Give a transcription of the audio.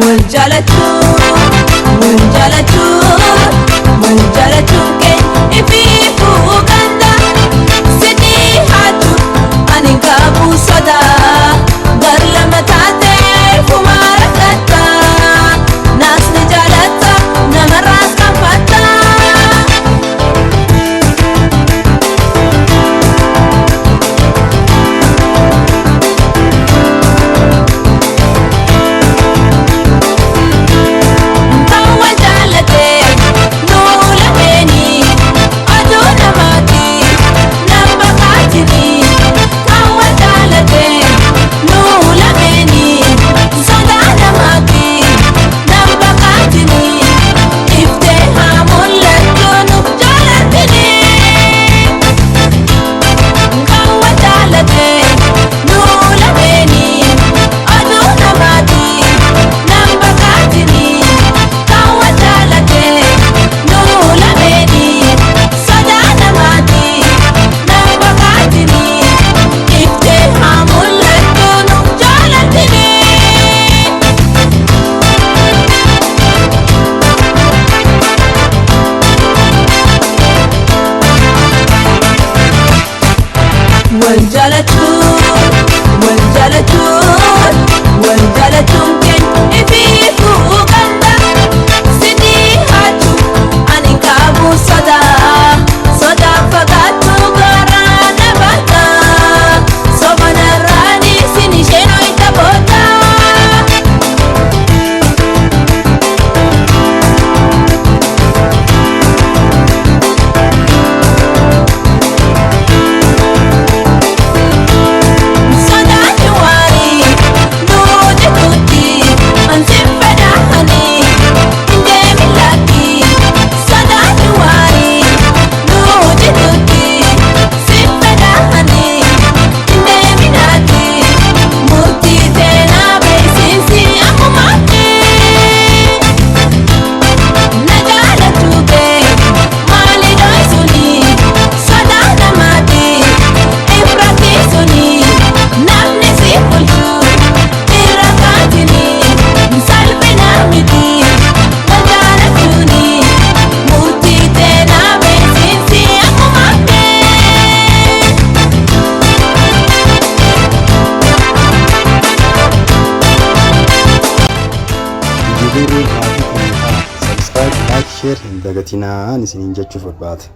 Wal jaalachuu, wal jaalachuu, wal jaalachuun kee ifiifuu ganda. Sidii haatu ani qabu sodaa. Gar lama taatee fumaara gatta. Naasni jaalatta namarraas kanfatta. Kan wal jaallatee nuu lameenii oduu namaati nama kaatini. Kan wal jaallatee nuu lameenii sodaa namaati nama kaatini. Iftee haa mul'attu nuuf jaalatini. Kan wal jaallatee nuu lameenii oduu namaati nama kaatini. Kan wal jaallatee nuu lameenii sodaa namaati nama kaatini. Iftee haa mul'attu nuuf jaalatini. Wal jaalachuu, wal jaalachuu, wal jaalachuun keenya ifiifuu ganda. Sidii haatu ani qabu sodaa, sodaa fagaatu garaa na baata. Soba narraa dhiisin isheen hoyita booda. Sodaanni waarii nuti tuuti ansi fedhahanii hin deemin laakki. Sodaanni waarii nuti tuuti si fedhahanii hin deemin haati. Murtii seenaa beeksisi ammumaatti. Na jaalachuu kee maali dhoksuni sodaa namaati ifratisuni namni si bulchu irra kaatini salphina miti wal jaalachuuni murtii teenaa beeksisi ammumaatti. Viidiyoo haati kan ta'a. Subscribe, like, share hin dagatinaa isiniin jechuuf barbaada.